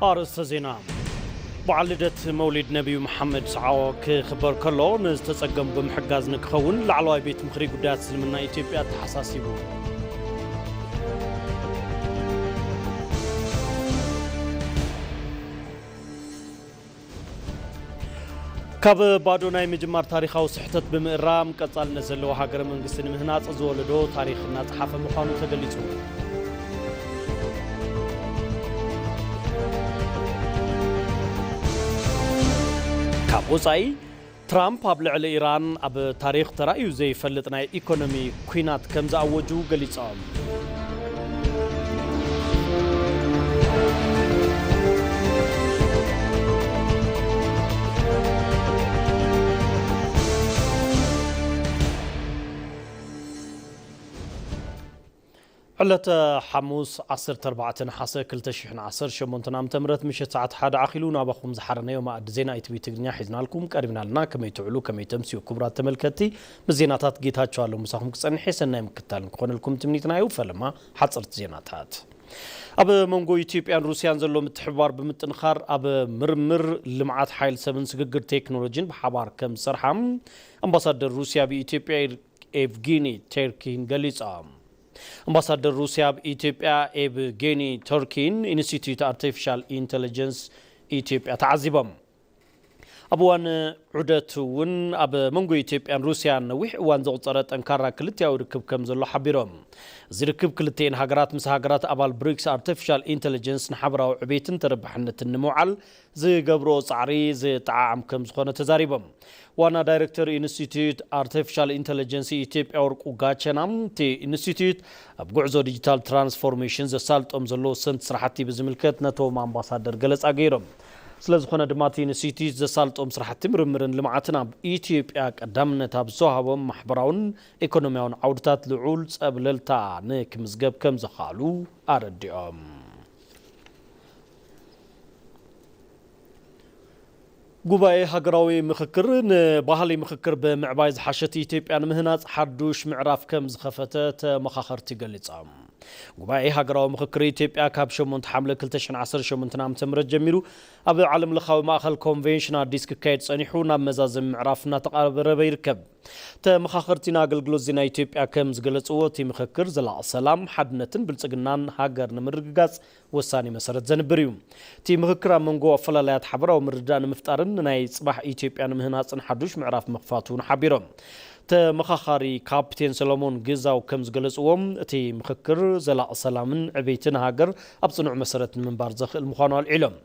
ኣርእስተ ዜና። በዓል ልደት መውሊድ ነቢዩ መሓመድ ሰዓዎ ክኽበር ከሎ፣ ንዝተጸገሙ ብምሕጋዝ ንክኸውን ላዕለዋይ ቤት ምኽሪ ጉዳያት እስልምና ኢትዮጵያ ኣተሓሳሲቡ። ካብ ባዶ ናይ ምጅማር ታሪኻዊ ስሕተት ብምእራም፣ ቀጻልነት ዘለዎ ሃገረ መንግስቲ ንምህናጽ ዝወለዶ ታሪኽ እናጸሓፈ ምዃኑ ተገሊጹ። ካብ ወጻኢ፣ ትራምፕ ኣብ ልዕሊ ኢራን ኣብ ታሪኽ ተራእዩ ዘይፈልጥ ናይ ኢኮኖሚ ኲናት ከም ዝኣወጁ ገሊጾም። ዕለተ ሓሙስ ዓሰርተ ኣርባዕተ ነሓሰ ክልተ ሽሕን ዓሰርተ ሸሞንተን ዓመተ ምህረት ምሸት ሰዓት ሓደ ኣኺሉ ናባኹም ዝሓረናዮ መኣዲ ዜና ኢቲቪ ትግርኛ ሒዝናልኩም ቀሪብና ኣለና። ከመይ ትውዕሉ፣ ከመይ ተምስዩ? ክቡራት ተመልከትቲ፣ ምስ ዜናታት ጌታቸው ኣለሙ ምሳኹም ክጸንሕ እየ። ሰናይ ምክትታል ንክኾነልኩም ትምኒትና እዩ። ፈለማ ሓጸርቲ ዜናታት። ኣብ መንጎ ኢትዮጵያን ሩስያን ዘሎ ምትሕብባር ብምጥንኻር፣ ኣብ ምርምር፣ ልምዓት ሓይል ሰብን ስግግር ቴክኖሎጂን ብሓባር ከም ዝሰርሓ ኣምባሳደር ሩስያ ኣብ ኢትዮጵያ ኤቭጌኒ ቴርኪን ገሊጾም። ኣምባሳደር ሩስያ ኣብ ኢትዮጵያ ኤቭጌኒ ቶርኪን ኢንስቲትዩት ኣርቲፊሻል ኢንተለጀንስ ኢትዮጵያ ተዓዚቦም። ኣብ እዋን ዑደት እውን ኣብ መንጎ ኢትዮጵያን ሩስያን ነዊሕ እዋን ዘቑጸረ ጠንካራ ክልቲያዊ ርክብ ከም ዘሎ ሓቢሮም። እዚ ርክብ ክልቲኤን ሃገራት ምስ ሃገራት ኣባል ብሪክስ ኣርቲፊሻል ኢንተለጀንስ ንሓበራዊ ዕቤትን ተረባሕነትን ንምውዓል ዝገብርኦ ጻዕሪ ዝጠዓዓም ከም ዝኾነ ተዛሪቦም። ዋና ዳይሬክተር ኢንስቲትዩት ኣርቲፊሻል ኢንተለጀንስ ኢትዮጵያ ወርቁ ጋቸና፣ እቲ ኢንስቲትዩት ኣብ ጉዕዞ ዲጂታል ትራንስፎርሜሽን ዘሳልጦም ዘሎ ወሰንቲ ስራሕቲ ብዝምልከት ነቶም ኣምባሳደር ገለጻ ገይሮም። ስለ ዝኾነ ድማ እቲ ኢንስቲትዩት ዘሳልጦም ስራሕቲ ምርምርን ልምዓትን ኣብ ኢትዮጵያ ቀዳምነት ኣብ ዝተዋህቦም ማሕበራውን ኢኮኖሚያውን ዓውድታት ልዑል ጸብለልታ ንክምዝገብ ከም ዘኽኣሉ ኣረዲኦም። ጉባኤ ሃገራዊ ምኽክር ንባህሊ ምኽክር ብምዕባይ ዝሓሸት ኢትዮጵያ ንምህናጽ ሓዱሽ ምዕራፍ ከም ዝኸፈተ ተመኻኸርቲ ገሊጾም። ጉባኤ ሃገራዊ ምኽክር ኢትዮጵያ ካብ ሸሞንተ ሓምለ ክልተ ሽሕን ዓሰርተ ሸሞንተን ዓመተ ምህረት ጀሚሩ ኣብ ዓለም ለኻዊ ማእኸል ኮንቬንሽን ኣዲስ ክካየድ ጸኒሑ ናብ መዛዘሚ ምዕራፍ እናተቓረበ ይርከብ። ተመኻኸርቲ ንኣገልግሎት ዜና ኢትዮጵያ ከም ዝገለጽዎ፣ እቲ ምኽክር ዘላቒ ሰላም፣ ሓድነትን ብልጽግናን ሃገር ንምርግጋጽ ወሳኒ መሰረት ዘንብር እዩ። እቲ ምኽክር ኣብ መንጎ ኣፈላላያት ሓበራዊ ምርድዳእ ንምፍጣርን ንናይ ጽባሕ ኢትዮጵያ ንምህናጽን ሓዱሽ ምዕራፍ ምኽፋቱ እውን ሓቢሮም። ተመኻኻሪ ካፕቴን ሰሎሞን ግዛው ከም ዝገለጽዎ፣ እቲ ምኽክር ዘላቒ ሰላምን ዕቤትን ሃገር ኣብ ጽኑዕ መሰረት ንምንባር ዘኽእል ምዃኑ ኣልዒሎም።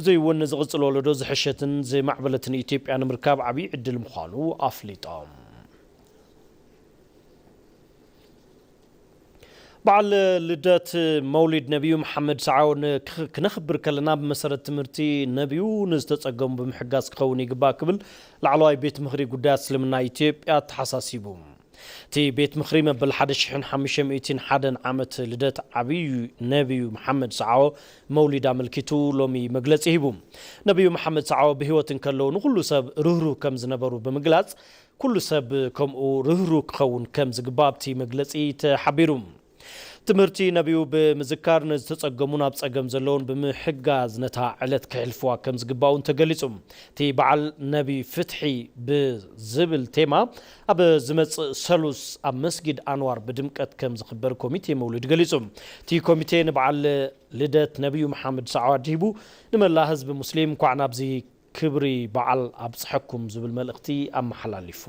እዚ እውን ንዝቕጽል ወለዶ ዝሕሸትን ዝማዕበለትን ኢትዮጵያ ንምርካብ ዓብዪ ዕድል ምዃኑ ኣፍሊጦም። በዓል ልደት መውሊድ ነቢዩ መሓመድ ሰዓው ን-፣ ክነኽብር ከለና ብመሰረት ትምህርቲ ነቢዩ ንዝተጸገሙ ብምሕጋዝ ክኸውን ይግባእ ክብል ላዕለዋይ ቤት ምኽሪ ጉዳያት እስልምና ኢትዮጵያ ኣተሓሳሲቡ። እቲ ቤት ምኽሪ መበል ሓደ ሽሕን ሓሙሽተ ሚእትን ሓደን ዓመት ልደት ዓብዩ ነቢዩ መሓመድ ሰዓዎ መውሊድ ኣመልኪቱ ሎሚ መግለጺ ሂቡ። ነቢዩ መሓመድ ሰዓዎ ብህይወት እንከለዉ ንኹሉ ሰብ ርህሩህ ከም ዝነበሩ ብምግላጽ፣ ኩሉ ሰብ ከምኡ ርህሩህ ክኸውን ከም ዝግባእ ኣብቲ መግለጺ ተሓቢሩ። ትምህርቲ ነቢዩ ብምዝካር ንዝተጸገሙን ኣብ ጸገም ዘለውን ብምሕጋዝ ነታ ዕለት ክሕልፍዋ ከም ዝግባእ እውን ተገሊጹ። እቲ በዓል ነቢ ፍትሒ ብዝብል ቴማ ኣብ ዝመጽእ ሰሉስ ኣብ መስጊድ ኣንዋር ብድምቀት ከም ዝኽበር ኮሚቴ መውሊድ ገሊጹ። እቲ ኮሚቴ ንበዓል ልደት ነቢዩ መሓመድ ሰዓዋ ኣድሂቡ ንመላእ ህዝቢ ሙስሊም እንኳዕ ናብዚ ክብሪ በዓል ኣብጽሐኩም ዝብል መልእኽቲ ኣመሓላሊፉ።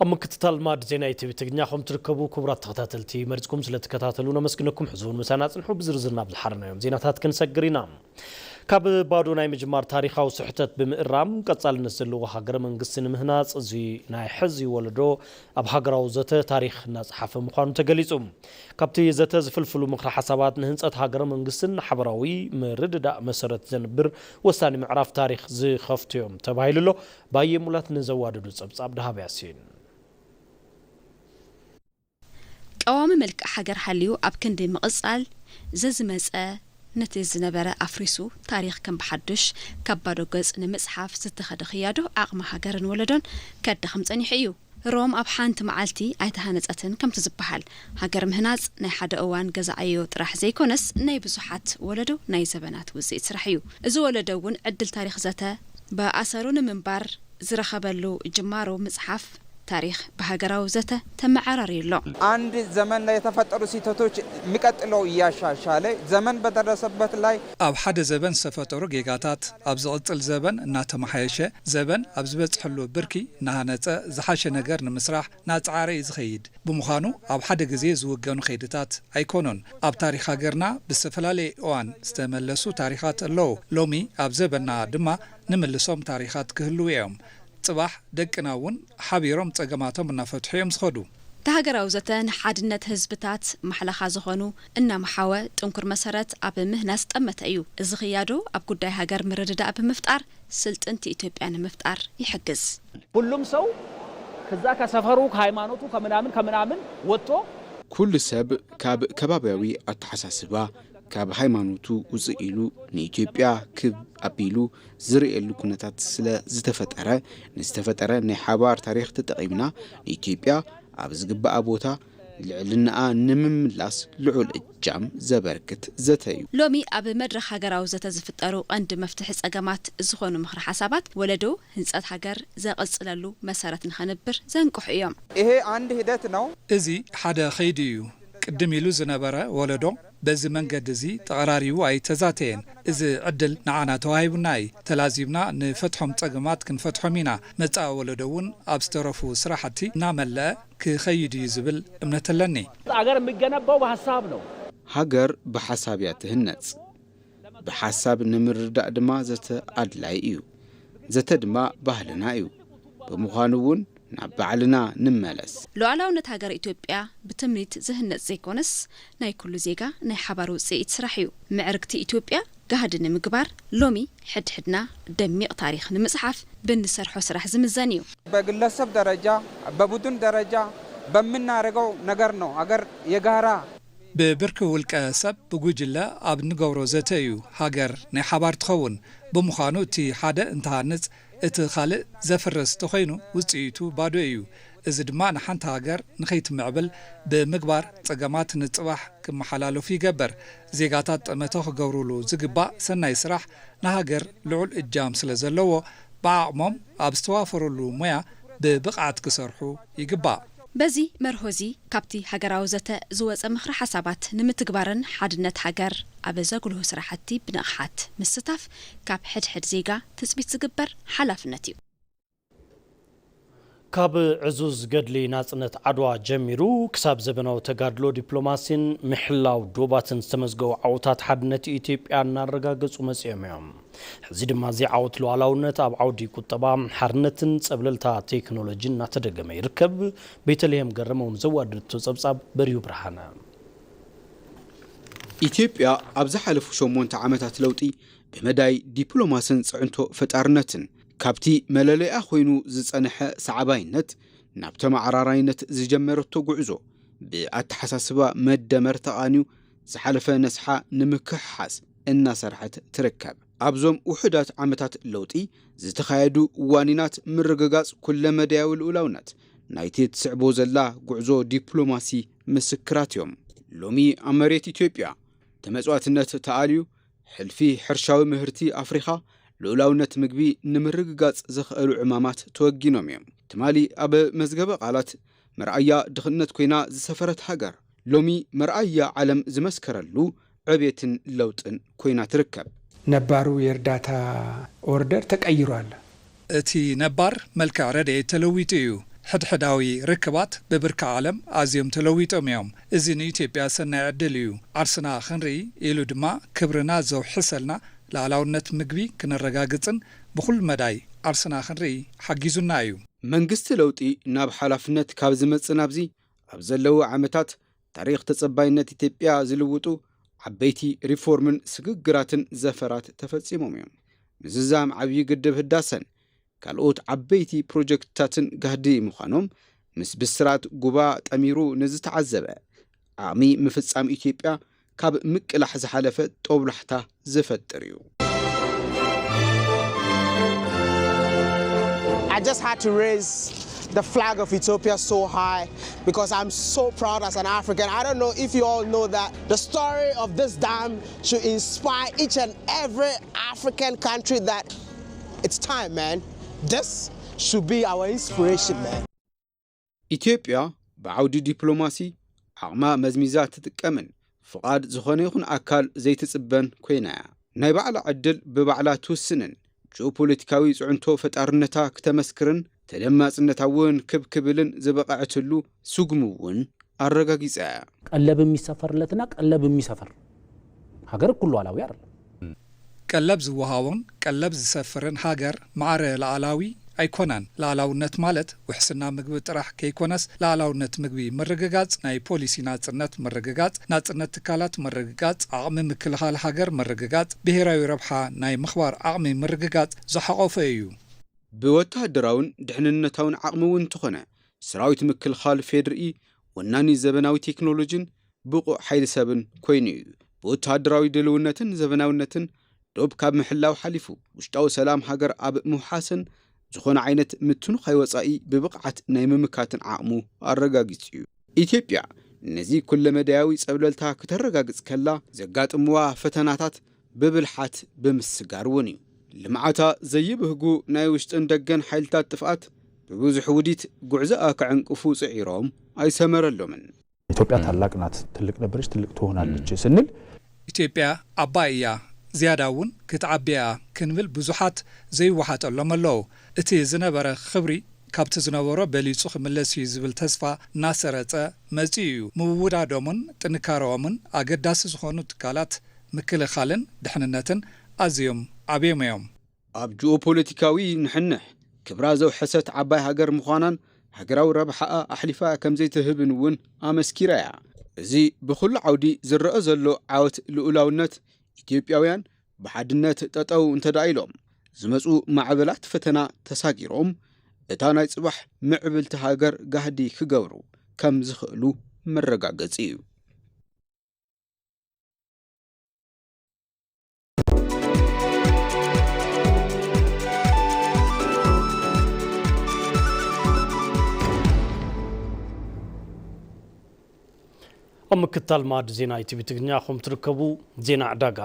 ኣብ ምክትታል ማድ ዜና ኢቲቪ ትግርኛ ከም ትርከቡ ክቡራት ተኸታተልቲ መሪጽኩም ስለ ትከታተሉ ነመስግነኩም። ሕዚ እውን ምሳና ጽንሑ። ብዝርዝር ናብ ዝሓረናዮም ዜናታት ክንሰግር ኢና። ካብ ባዶ ናይ ምጅማር ታሪኻዊ ስሕተት ብምእራም፣ ቀጻልነት ዘለዎ ሃገረ መንግስቲ ንምህናጽ፣ እዚ ናይ ሕዚ ወለዶ ኣብ ሃገራዊ ዘተ ታሪኽ እናጸሓፈ ምዃኑ ተገሊጹ። ካብቲ ዘተ ዝፍልፍሉ ምኽረ ሓሳባት ንህንጸት ሃገረ መንግስትን ንሓበራዊ ምርድዳእ መሰረት ዘንብር ወሳኒ ምዕራፍ ታሪኽ ዝኸፍቱ እዮም ተባሂሉ ኣሎ። ባየ ሙላት ንዘዋደዱ ጸብጻብ ደሃብ ያሲን። ቀዋሚ መልክዕ ሃገር ሃልዩ ኣብ ክንዲ ምቕጻል፣ ዘዝመጸ ነቲ ዝነበረ ኣፍሪሱ ታሪኽ ከም ብሓዱሽ ካብ ባዶ ገጽ ንምጽሓፍ ዝተኸደ ክያዶ ዓቕሚ ሃገርን ወለዶን ከዳኽም ጸኒሑ እዩ። ሮም ኣብ ሓንቲ መዓልቲ ኣይተሃነጸትን ከምቲ ዝበሃል። ሃገር ምህናጽ ናይ ሓደ እዋን ገዛኣዮ ጥራሕ ዘይኮነስ ናይ ብዙሓት ወለዶ ናይ ዘበናት ውጽኢት ስራሕ እዩ። እዚ ወለዶ እውን ዕድል ታሪኽ ዘተ ብኣሰሩ ንምንባር ዝረኸበሉ ጅማሮ ምጽሓፍ ታሪኽ ብሃገራዊ ዘተ ተመዓራርዩ ኣሎ። አንድ ዘመን ላይ የተፈጠሩ ስህተቶች የሚቀጥለው እያሻሻለ ዘመን በደረሰበት ላይ ኣብ ሓደ ዘበን ዝተፈጠሩ ጌጋታት ኣብ ዝቕጽል ዘበን እናተመሓየሸ ዘበን ኣብ ዝበጽሐሉ ብርኪ እናሃነጸ ዝሓሸ ነገር ንምስራሕ እናጸዓረ እዩ ዝኸይድ። ብምዃኑ ኣብ ሓደ ግዜ ዝውገኑ ከይድታት ኣይኮኑን። ኣብ ታሪኽ ሃገርና ብዝተፈላለየ እዋን ዝተመለሱ ታሪኻት ኣለዉ። ሎሚ ኣብ ዘበንና ድማ ንምልሶም ታሪኻት ክህልዉ እዮም። ጽባሕ ደቅና እውን ሓቢሮም ጸገማቶም እናፈትሑ እዮም ዝኸዱ። እቲ ሃገራዊ ዘተ ንሓድነት ህዝብታት ማሕለኻ ዝኾኑ እናመሓወ ጥንኩር መሰረት ኣብ ምህናጽ ጠመተ እዩ። እዚ ክያዶ ኣብ ጉዳይ ሃገር ምርድዳእ ብምፍጣር ስልጥንቲ ኢትዮጵያ ንምፍጣር ይሕግዝ። ሁሉም ሰው ከዛ ከሰፈሩ ከሃይማኖቱ ከምናምን ከምናምን ወጥቶ ኩሉ ሰብ ካብ ከባብያዊ ኣተሓሳስባ፣ ካብ ሃይማኖቱ ውፅእ ኢሉ ንኢትዮጵያ ክብ ኣቢሉ ዝርእየሉ ኩነታት ስለ ዝተፈጠረ፣ ንዝተፈጠረ ናይ ሓባር ታሪኽ ተጠቒምና ንኢትዮጵያ ኣብ ዝግብኣ ቦታ ልዕልንኣ ንምምላስ ልዑል እጃም ዘበርክት ዘተ እዩ። ሎሚ ኣብ መድረኽ ሃገራዊ ዘተ ዝፍጠሩ ቀንዲ መፍትሒ ጸገማት ዝኾኑ ምኽሪ ሓሳባት ወለዶ ህንጸት ሃገር ዘቐጽለሉ መሰረት ንኸንብር ዘንቅሑ እዮም። ይሄ አንድ ሂደት ነው። እዚ ሓደ ኸይዲ እዩ። ቅድም ኢሉ ዝነበረ ወለዶ በዚ መንገዲ እዚ ተቐራሪቡ ኣይተዛተየን። እዚ ዕድል ንዓና ተዋሂቡና እዩ። ተላዚብና ንፈትሖም ጸገማት ክንፈትሖም ኢና። መጻኢ ወለዶ እውን ኣብ ዝተረፉ ስራሕቲ እናመለአ ክኸይድ እዩ ዝብል እምነት ኣለኒ። አገር የሚገነባው በሐሳብ ነው። ሃገር ብሓሳብ እያ ትህነጽ። ብሓሳብ ንምርዳእ ድማ ዘተ ኣድላይ እዩ። ዘተ ድማ ባህልና እዩ። ብምዃኑ እውን ናብ ባዕልና ንመለስ። ሉዓላውነት ሃገረ ኢትዮጵያ ብትምኒት ዝህነጽ ዘይኮነስ ናይ ኩሉ ዜጋ ናይ ሓባር ውጽኢት ስራሕ እዩ። ምዕርግቲ ኢትዮጵያ ጋህዲ ንምግባር ሎሚ ሕድሕድና ደሚቕ ታሪኽ ንምጽሓፍ ብንሰርሖ ስራሕ ዝምዘን እዩ። በግለሰብ ደረጃ፣ በቡድን ደረጃ በምናደርገው ነገር ነው ሀገር የጋራ ብብርኪ ውልቀ ሰብ ብጉጅለ ኣብ እንገብሮ ዘተ እዩ ሃገር ናይ ሓባር ትኸውን። ብምዃኑ እቲ ሓደ እንትሃንጽ እቲ ካልእ ዘፍርስ ተኾይኑ ውጽኢቱ ባዶ እዩ። እዚ ድማ ንሓንቲ ሃገር ንኸይትምዕብል ብምግባር ጸገማት ንጽባሕ ክመሓላለፉ ይገብር። ዜጋታት ጠመተ ክገብሩሉ ዝግባእ ሰናይ ስራሕ ንሃገር ልዑል እጃም ስለ ዘለዎ ብዓቕሞም ኣብ ዝተዋፈሩሉ ሞያ ብብቕዓት ክሰርሑ ይግባእ። በዚ መርሆ እዚ ካብቲ ሃገራዊ ዘተ ዝወጸ ምኽሪ ሓሳባት ንምትግባርን ሓድነት ሃገር ኣብ ዘጉልሁ ስራሕቲ ብንቕሓት ምስታፍ ካብ ሕድሕድ ዜጋ ትጽቢት ዝግበር ሓላፍነት እዩ። ካብ ዕዙዝ ገድሊ ናጽነት ዓድዋ ጀሚሩ ክሳብ ዘበናዊ ተጋድሎ ዲፕሎማሲን ምሕላው ዶባትን ዝተመዝገቡ ዓወታት ሓድነት ኢትዮጵያ እናረጋገጹ መጺኦም እዮም። ሕዚ ድማ እዚ ዓወት ሉዓላውነት ኣብ ዓውዲ ቁጠባ፣ ሓርነትን ጸብለልታ ቴክኖሎጂን እናተደገመ ይርከብ። ቤተልሔም ገረመው ንዘዋደደቶ ጸብጻብ በሪሁ ብርሃነ። ኢትዮጵያ ኣብ ዝሓለፉ ሸሞንተ ዓመታት ለውጢ ብመዳይ ዲፕሎማስን ጽዕንቶ ፈጣርነትን ካብቲ መለለይኣ ኮይኑ ዝጸንሐ ሰዓባይነት ናብ ተመዓራራይነት ዝጀመረቶ ጉዕዞ ብኣተሓሳስባ መደመር ተቓንዩ ዝሓለፈ ነስሓ ንምክሕሓስ እናሰርሐት ትርከብ። ኣብዞም ውሑዳት ዓመታት ለውጢ ዝተኻየዱ ዋኒናት ምርግጋጽ ኩለመዳያዊ ልኡላውነት ናይቲ ትስዕቦ ዘላ ጉዕዞ ዲፕሎማሲ ምስክራት እዮም። ሎሚ ኣብ መሬት ኢትዮጵያ ተመጽዋትነት ተኣልዩ ሕልፊ ሕርሻዊ ምህርቲ ኣፍሪኻ ልኡላውነት ምግቢ ንምርግጋጽ ዘኽእሉ ዕማማት ተወጊኖም እዮም። ትማሊ ኣብ መዝገበ ቃላት መርኣያ ድኽነት ኮይና ዝሰፈረት ሃገር ሎሚ መርኣያ ዓለም ዝመስከረሉ ዕቤትን ለውጥን ኮይና ትርከብ። ነባሩ የእርዳታ ኦርደር ተቀይሩ ኣሎ። እቲ ነባር መልክዕ ረድኤት ተለዊጡ እዩ። ሕድሕዳዊ ርክባት ብብርኪ ዓለም ኣዝዮም ተለዊጦም እዮም። እዚ ንኢትዮጵያ ሰናይ ዕድል እዩ። ዓርስና ክንርኢ ኢሉ ድማ ክብርና ዘውሕሰልና ልኣላውነት ምግቢ ክነረጋግጽን ብኹሉ መዳይ ዓርስና ክንርኢ ሓጊዙና እዩ። መንግስቲ ለውጢ ናብ ሓላፍነት ካብ ዝመጽእ ናብዚ ኣብ ዘለዉ ዓመታት ታሪኽ ተጸባይነት ኢትዮጵያ ዝልውጡ ዓበይቲ ሪፎርምን ስግግራትን ዘፈራት ተፈጺሞም እዮም። ምዝዛም ዓብዪ ግድብ ህዳሰን ካልኦት ዓበይቲ ፕሮጀክትታትን ጋህዲ ምዃኖም ምስ ብስራት ጉባ ጠሚሩ ንዝተዓዘበ ዓቕሚ ምፍጻም ኢትዮጵያ ካብ ምቅላሕ ዝሓለፈ ጦብላሕታ ዝፈጥር እዩ። I just had to raise the flag of Ethiopia so high because I'm so proud as an African. I don't know if you all know that the story of this dam should inspire each and every African country that it's time, man. This should be our inspiration, man. ኢትዮጵያ ብዓውዲ ዲፕሎማሲ ዓቕማ መዝሚዛ ትጥቀምን ፍቓድ ዝኾነ ይኹን ኣካል ዘይትጽበን ኮይና እያ። ናይ ባዕላ ዕድል ብባዕላ ትውስንን ጂኦፖለቲካዊ ጽዕንቶ ፈጣርነታ ክተመስክርን ተደማጽነታ እውን ክብ ክብልን ዝበቕዐትሉ ስጉሚ እውን ኣረጋጊጻ እያ። ቀለብ የሚሰፈርለትና ቀለብ የሚሰፈር ሀገር እኩል ሉዓላዊ አይደለም። ቀለብ ዝወሃቦን ቀለብ ዝሰፍርን ሃገር ማዕረ ላኣላዊ ኣይኮነን። ላኣላውነት ማለት ውሕስና ምግቢ ጥራሕ ከይኮነስ ላኣላውነት ምግቢ ምርግጋጽ፣ ናይ ፖሊሲ ናጽነት ምርግጋጽ፣ ናጽነት ትካላት ምርግጋጽ፣ ዓቕሚ ምክልኻል ሃገር ምርግጋጽ፣ ብሄራዊ ረብሓ ናይ ምኽባር ዓቕሚ ምርግጋጽ ዝሓቖፈ እዩ። ብወተሃደራውን ድሕንነታውን ዓቕሚ እውን እንተኾነ ሰራዊት ምክልኻል ፌድርኢ ወናኒ ዘበናዊ ቴክኖሎጂን ብቑዕ ሓይሊ ሰብን ኮይኑ እዩ። ብወተሃደራዊ ድልውነትን ዘበናውነትን ዶብ ካብ ምሕላው ሓሊፉ ውሽጣዊ ሰላም ሃገር ኣብ ምውሓስን ዝኾነ ዓይነት ምትንዃይ ወጻኢ ብብቕዓት ናይ ምምካትን ዓቕሙ ኣረጋጊጹ እዩ። ኢትዮጵያ ነዚ ኩለመዳያዊ ጸብለልታ ክተረጋግጽ ከላ ዘጋጥምዋ ፈተናታት ብብልሓት ብምስጋር እውን እዩ። ልምዓታ ዘይብህጉ ናይ ውሽጥን ደገን ሓይልታት ጥፍኣት ብብዙሕ ውዲት ጉዕዞኣ ክዕንቅፉ ጽዒሮም ኣይሰመረሎምን። ኢትዮጵያ ታላቅ ናት፣ ትልቅ ነበረች፣ ትልቅ ትሆናለች ስንል ኢትዮጵያ ዓባይ እያ፣ ዝያዳ እውን ክትዓቢ እያ ክንብል ብዙሓት ዘይወሓጠሎም ኣለዉ። እቲ ዝነበረ ክብሪ ካብቲ ዝነበሮ በሊጹ ክምለስ እዩ ዝብል ተስፋ እናሰረጸ መጺኡ እዩ። ምውዳዶምን ጥንካረኦምን ኣገዳሲ ዝኾኑ ትካላት ምክልኻልን ድሕንነትን ኣዝዮም ዓብዮም እዮም። ኣብ ጂኦፖለቲካዊ ንሕንሕ ክብራ ዘውሐሰት ዓባይ ሃገር ምዃናን ሃገራዊ ረብሓኣ ኣሕሊፋ ከምዘይትህብን እውን ኣመስኪራ እያ። እዚ ብኹሉ ዓውዲ ዝረኣ ዘሎ ዓወት ልኡላውነት ኢትዮጵያውያን ብሓድነት ጠጠው እንተደኣ ኢሎም ዝመፁ ማዕበላት ፈተና ተሳጊሮም እታ ናይ ፅባሕ ምዕብልቲ ሃገር ጋህዲ ክገብሩ ከም ዝኽእሉ መረጋገፂ እዩ። ኣብ ምክትታል ማዕዲ ዜና ኢቲቪ ትግርኛ ኹም ትርከቡ። ዜና ዕዳጋ።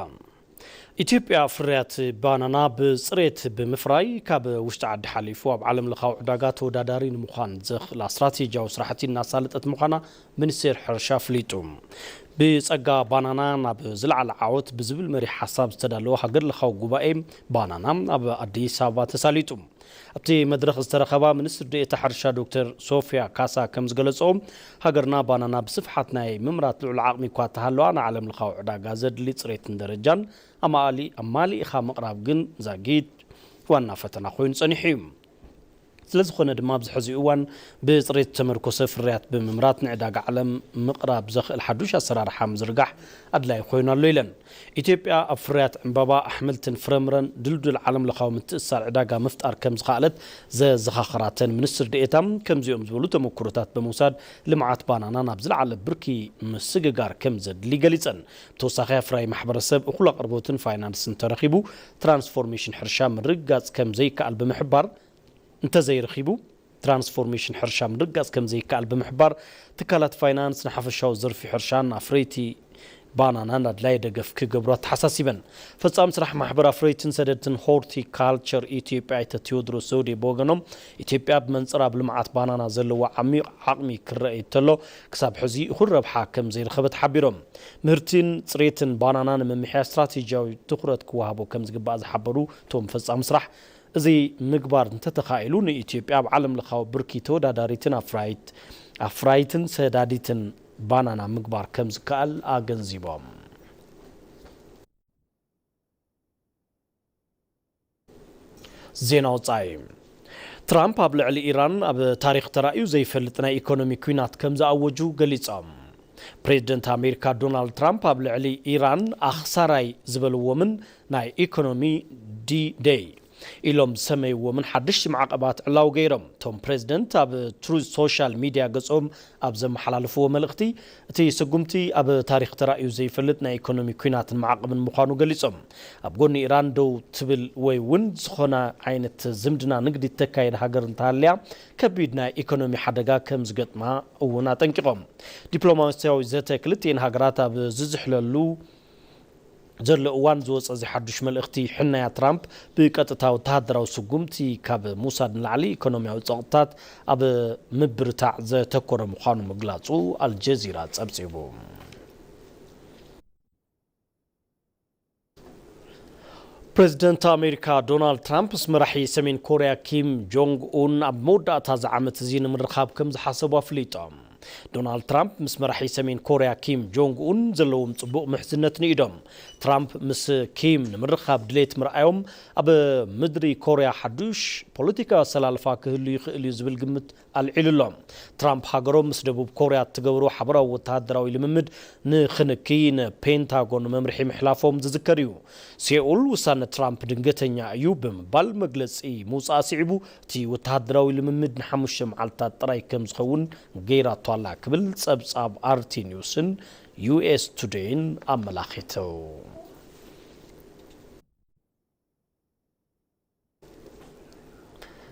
ኢትዮጵያ ፍርያት ባናና ብፅሬት ብምፍራይ ካብ ውሽጢ ዓዲ ሓሊፉ ኣብ ዓለም ለኻዊ ዕዳጋ ተወዳዳሪ ንምዃን ዘኽእላ ስትራቴጂያዊ ስራሕቲ እናሳለጠት ምዃና ሚኒስቴር ሕርሻ ኣፍሊጡ። ብጸጋ ባናና ናብ ዝለዓለ ዓወት ብዝብል መሪሕ ሓሳብ ዝተዳለወ ሃገር ለኻዊ ጉባኤ ባናና ኣብ ኣዲስ ኣበባ ተሳሊጡ። ኣብቲ መድረኽ ዝተረኸባ ሚኒስትር ዴኤታ ሕርሻ ዶክተር ሶፊያ ካሳ ከም ዝገለጸኦ፣ ሃገርና ባናና ብስፍሓት ናይ ምምራት ልዑል ዓቕሚ እኳ እንተሃለዋ፣ ንዓለም ለኻዊ ዕዳጋ ዘድሊ ጽሬትን ደረጃን ኣማሊ ኣማሊእኻ ምቕራብ ግን ዛጊት ዋና ፈተና ኮይኑ ጸኒሑ እዩ። ስለዝኾነ ድማ ኣብዚ ሕዚ እዋን ብፅሬት ዝተመርኮሰ ፍርያት ብምምራት ንዕዳጋ ዓለም ምቕራብ ዘኽእል ሓዱሽ ኣሰራርሓ ምዝርጋሕ ኣድላይ ኮይኑ ኣሎ ኢለን። ኢትዮጵያ ኣብ ፍርያት ዕምባባ፣ ኣሕምልትን ፍረምረን ድልዱል ዓለም ለኻዊ ምትእስሳር ዕዳጋ ምፍጣር ከም ዝኸኣለት ዘዘኻኸራተን ሚኒስትር ዴኤታ፣ ከምዚኦም ዝበሉ ተመኩሮታት ብምውሳድ ልምዓት ባናና ናብ ዝለዓለ ብርኪ ምስግጋር ከም ዘድሊ ገሊፀን። ብተወሳኺ ኣፍራይ ማሕበረሰብ እኹል ኣቕርቦትን ፋይናንስን እንተረኺቡ ትራንስፎርሜሽን ሕርሻ ምርግጋፅ ከም ዘይከኣል ብምሕባር፣ እንተዘይረኺቡ ትራንስፎርሜሽን ሕርሻ ምርግጋፅ ከም ዘይከኣል ብምሕባር፣ ትካላት ፋይናንስ ንሓፈሻዊ ዘርፊ ሕርሻን ኣፍረይቲ ባናናን ኣድላዪ ደገፍ ክገብሩ ኣተሓሳሲበን። ፈፃሚ ስራሕ ማሕበር ኣፍረይትን ሰደድትን ሆርቲ ካልቸር ኢትዮጵያ ኣይተ ቴዎድሮስ ዘውዴ ብወገኖም፣ ኢትዮጵያ ብመንፅር ኣብ ልምዓት ባናና ዘለዋ ዓሚቕ ዓቕሚ ክረኣይ እንተሎ፣ ክሳብ ሕዚ እኹል ረብሓ ከም ዘይረኸበት ሓቢሮም። ምህርትን ፅሬትን ባናና ንምምሕያሽ ስትራቴጂያዊ ትኹረት ክወሃቦ ከም ዝግባእ ዝሓበሩ እቶም ፈፃሚ ስራሕ፣ እዚ ምግባር እንተተኻኢሉ ንኢትዮጵያ ኣብ ዓለም ለኻዊ ብርኪ ተወዳዳሪትን ኣፍራይት ኣፍራይትን ሰዳዲትን ባናና ምግባር ከም ዝከኣል ኣገንዚቦም። ዜና ወጻኢ። ትራምፕ ኣብ ልዕሊ ኢራን ኣብ ታሪኽ ተራእዩ ዘይፈልጥ ናይ ኢኮኖሚ ኲናት ከም ዝኣወጁ ገሊጾም። ፕሬዚደንት ኣሜሪካ ዶናልድ ትራምፕ ኣብ ልዕሊ ኢራን ኣኽሳራይ ዝበልዎምን ናይ ኢኮኖሚ ዲ ደይ ኢሎም ዝሰመይዎምን ሓደሽቲ ማዕቐባት ዕላዊ ገይሮም። እቶም ፕሬዚደንት ኣብ ትሩዝ ሶሻል ሚድያ ገጾም ኣብ ዘመሓላለፍዎ መልእኽቲ፣ እቲ ስጉምቲ ኣብ ታሪኽ ተራእዩ ዘይፈልጥ ናይ ኢኮኖሚ ኲናትን ማዕቐብን ምዃኑ ገሊጾም። ኣብ ጎኒ ኢራን ደው ትብል ወይ እውን ዝኾነ ዓይነት ዝምድና ንግዲ እተካየድ ሃገር እንተሃልያ፣ ከቢድ ናይ ኢኮኖሚ ሓደጋ ከም ዝገጥማ እውን ኣጠንቂቖም። ዲፕሎማስያዊ ዘተ ክልቲኤን ሃገራት ኣብ ዝዝሕለሉ ዘሎ እዋን ዝወጸ እዚ ሓዱሽ መልእኽቲ፣ ሕናያ ትራምፕ ብቀጥታ ወተሃደራዊ ስጉምቲ ካብ ምውሳድ ንላዕሊ ኢኮኖሚያዊ ጸቕጥታት ኣብ ምብርታዕ ዘተኮረ ምዃኑ ምግላጹ ኣልጀዚራ ጸብጺቡ። ፕሬዚደንት ኣሜሪካ ዶናልድ ትራምፕ ምስ መራሒ ሰሜን ኮርያ ኪም ጆንግ ኡን ኣብ መወዳእታ እዚ ዓመት እዚ ንምርኻብ ከም ዝሓሰቡ ኣፍሊጦም። ዶናልድ ትራምፕ ምስ መራሒ ሰሜን ኮርያ ኪም ጆንግ ኡን ዘለዎም ጽቡቕ ምሕዝነት ንኢዶም። ትራምፕ ምስ ኪም ንምርኻብ ድሌት ምርኣዮም፣ ኣብ ምድሪ ኮርያ ሓዱሽ ፖለቲካዊ ኣሰላልፋ ክህሉ ይኽእል እዩ ዝብል ግምት ኣልዒሉ ኣሎ። ትራምፕ ሃገሮም ምስ ደቡብ ኮርያ እትገብሮ ሓበራዊ ወተሃደራዊ ልምምድ ንክንክይ ንፔንታጎን መምርሒ ምሕላፎም ዝዝከር እዩ። ሴኡል ውሳነ ትራምፕ ድንገተኛ እዩ ብምባል መግለጺ ምውጻኣ ስዒቡ፣ እቲ ወተሃደራዊ ልምምድ ንሓሙሽተ መዓልታት ጥራይ ከም ዝኸውን ገይራቶ ኣላ ክብል ጸብጻብ ኣርቲ ኒውስን ዩ ኤስ ቱዴይን ኣመላኺቱ።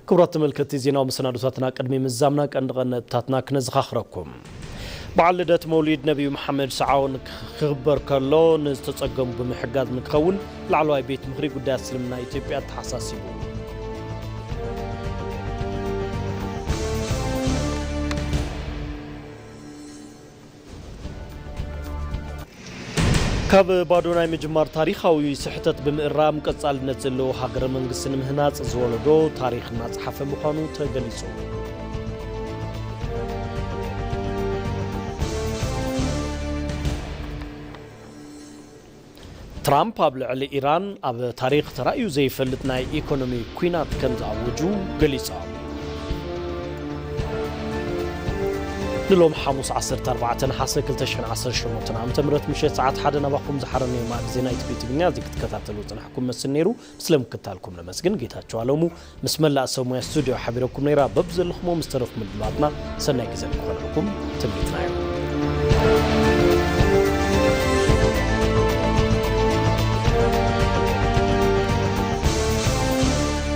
ክቡራት ተመልከትቲ፣ ዜናዊ መሰናዶታትና ቅድሚ ምዛምና ቀንዲ ቀንዲ ነጥብታትና ክነዘኻኽረኩም። በዓል ልደት መውሊድ ነቢዩ መሓመድ ሰዓውን ክኽበር ከሎ፣ ንዝተጸገሙ ብምሕጋዝ ንክኸውን ላዕለዋይ ቤት ምኽሪ ጉዳያት እስልምና ኢትዮጵያ ተሓሳሲቡ። ካብ ባዶ ናይ ምጅማር ታሪኻዊ ስሕተት ብምእራም፣ ቀጻልነት ዘለዎ ሃገረ መንግስቲ ንምህናጽ ዝወለዶ ታሪኽ እናጸሓፈ ምዃኑ ተገሊጹ። ትራምፕ ኣብ ልዕሊ ኢራን ኣብ ታሪኽ ተራእዩ ዘይፈልጥ ናይ ኢኮኖሚ ኲናት ከም ዝኣወጁ ገሊጾም። ንሎም ሓሙስ ዓሰርተ ኣርባዕተ ነሓሰ ክልተ ሽሕን ዓሰርተ ሸሞንተን ዓመተ ምህረት ምሸት ሰዓት ሓደ ናባኹም ዝሓረነዮ ማዕድ ዜና ኢትዮ ትግርኛ እዚ ክትከታተሉ ዝጸናሕኩም መስል ነይሩ። ስለ ምክታልኩም ነመስግን። ጌታቸው ኣለሙ ምስ መላእ ሰብ ሞያ ስቱድዮ ሓቢረኩም ነይራ። በብዘለኹሞ ምስ ተረፉ ምድላዋትና ሰናይ ግዜ ንክኾነልኩም ትምኒትና እዩ።